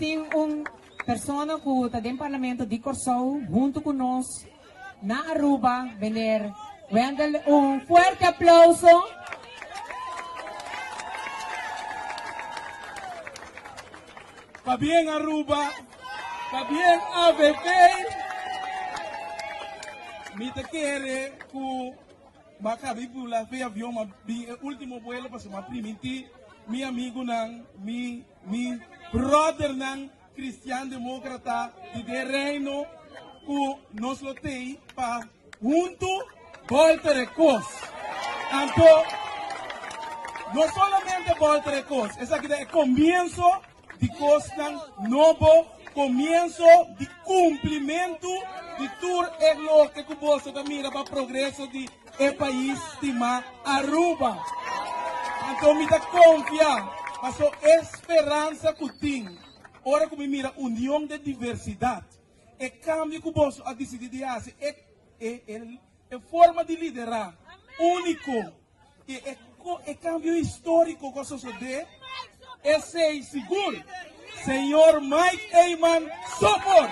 tin un persona ku ta den Parlamento di Kòrsou huntu ku nos na Aruba, meneer Wendell. Un fuerte aplauso. Pabien Aruba, pabien avp. Mi ta kere ku m'a kaba di bula fe avion, m'a bin e ultimo vuelo pasobra m'a priminti mi amigunan, mi mi brothernan cristian democrata di den Reino ku nos lo tei pa huntu bolter e kos. Anto no solamente bolter e kos, esaki ta e komienso di kosnan nobo, komienso di kumplimentu di tur e loke ku boso ta mira pa progreso di e pais stimá Aruba. Anto mi ta konfia paso e speransa ku tin ora ku mi mira union den diversidat, e kambio ku boso a disidí di hasi, e e forma di liderá úniko i e e kambio históriko ku a sosodé, esei sigur Señor Mike Eman so por.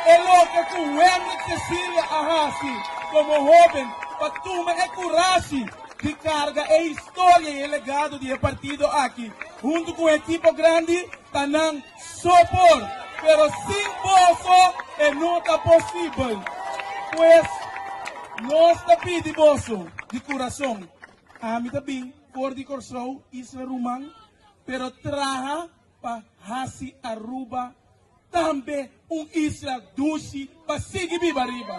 E loke ku Wendrick Cecilia a hasi komo hóben pa tuma e kurashi di karga e historia i e legado di e partido aki huntu ku un ekipo grandi ta nan so por. Pero sin boso e no ta posibel. Pues nos ta pidi boso di kurason, ami ta bin for di Kòrsou, isla ruman, Pero traha pa hasi Aruba tambe un isla dushi pa sigui biba ariba.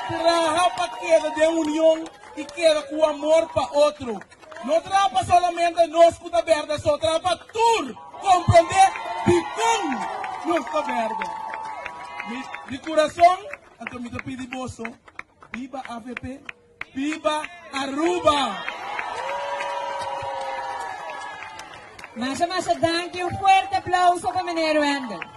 Traha pa keda den union y keda cu amor pa otro. No traha pa solamente nos cu ta berde so, traha pa tur comprende dicon nos ta berde. Mi di curason anto mi ta pidi boso, biba avp. Biba Aruba! Masha masha danki, un fuerte aplauso pa meneer Wendel.